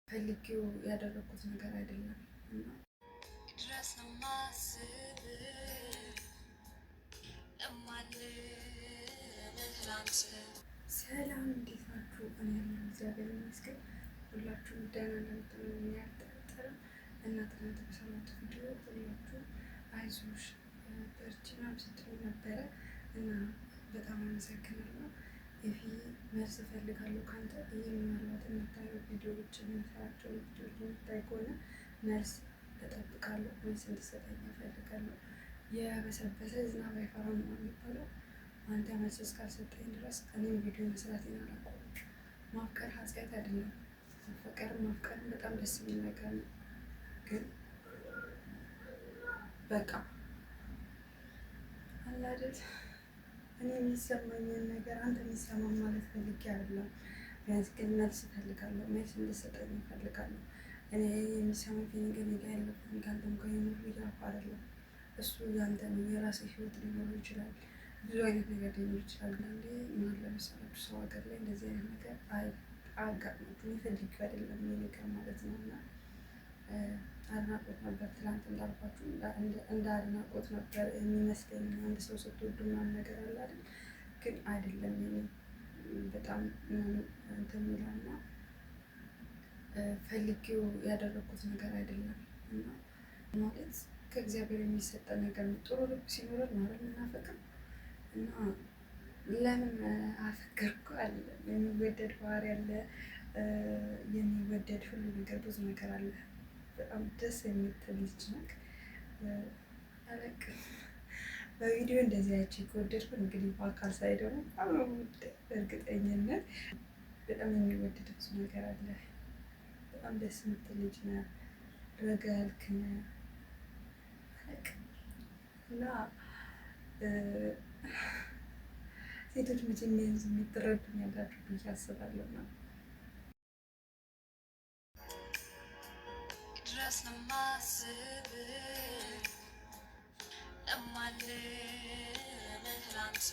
ፈልጌው ያደረግኩት ነገር አይደለም እና ድረስ ነው ማስብ እማልምህ። ሰላም፣ እንዴት ናችሁ? እኔ ያለው እግዚአብሔር ይመስገን፣ ሁላችሁም ደህና እንደምትሆኑ አልጠራጠርም። እና ትናንት በሰራሁት ቪዲዮ ሁላችሁም አይዞሽ በርቺ ምናምን ስትሉ ነበረ እና በጣም አመሰግናለሁ። ኤፊ፣ መልስ እፈልጋለሁ ከአንተ። ይህ ምናልባት የምታየው ቪዲዮዎች፣ የምሰራቸው ቪዲዮዎች የምታይ ከሆነ መልስ እጠብቃለሁ። መልስ እንድሰጠኝ እፈልጋለሁ። የበሰበሰ ዝናብ አይፈራም ነው የሚባለው። አንተ መልስ እስካልሰጠኝ ድረስ እኔም ቪዲዮ መስራቴን አላቆምም። ማፍቀር ኃጢአት አይደለም። መፈቀርም ማፍቀርም በጣም ደስ የሚል ነገር ነው። ግን በቃ አለ አይደል፣ እኔ የሚሰማኝን ነገር አንተ የሚሰማ ማለት ፈልጌ አይደለም። ቢያንስ ግን መልስ እፈልጋለሁ። መልስ እንድሰጠኝ እፈልጋለሁ። እኔ የሚሰማኝ feeling፣ እኔ ጋር ያለው feeling አንተም ጋር ይኑር እያልኩ አይደለም። እሱ ያንተ ነው። የራስህ ህይወት ሊኖር ይችላል። ብዙ አይነት ነገር ሊኖር ይችላል። አንዳንዴ ምን አለ መሰላችሁ፣ ሰው ሀገር ላይ እንደዚህ አይነት ነገር አያጋጥማችሁም። እኔ ፈልጌው አይደለም ይሄ ነገር ማለት ነው። እና አድናቆት ነበር፣ ትላንት እንዳልኳችሁ እንደ አድናቆት ነበር የሚመስለኝ። አንድ ሰው ስትወዱ ምናምን ነገር አለ አይደል? ግን አይደለም። የኔ በጣም እንትን የሚለው እና ፈልጌው ያደረግኩት ነገር አይደለም። እና ማለት ከእግዚአብሔር የሚሰጠን ነገር ነው። ጥሩ ልብ ሲኖረን ነው አይደል የምናፈቅር? እና ለምን አፈቀርኩ አለ፣ የሚወደድ ባህሪ አለ፣ የሚወደድ ሁሉ ነገር፣ ብዙ ነገር አለ። በጣም ደስ የምትል ልጅ ናት። አለቅም፣ በቪዲዮ እንደዚህ አይቼ ከወደድኩ እንግዲህ በአካል ሳይ ደግሞ በጣም ነው እርግጠኝነት። በጣም የሚወደድ ብዙ ነገር አለ። በጣም ደስ የምትል ልጅ ነህ። ረጋ ያልክ ነህ። አለቅም፣ እና ሴቶች መቼም ይሄን ስሜት ትረዱኛላችሁ ብዬ አስባለሁ ነው። ድረስ ነው ማስብ እማልምህ ላንተ።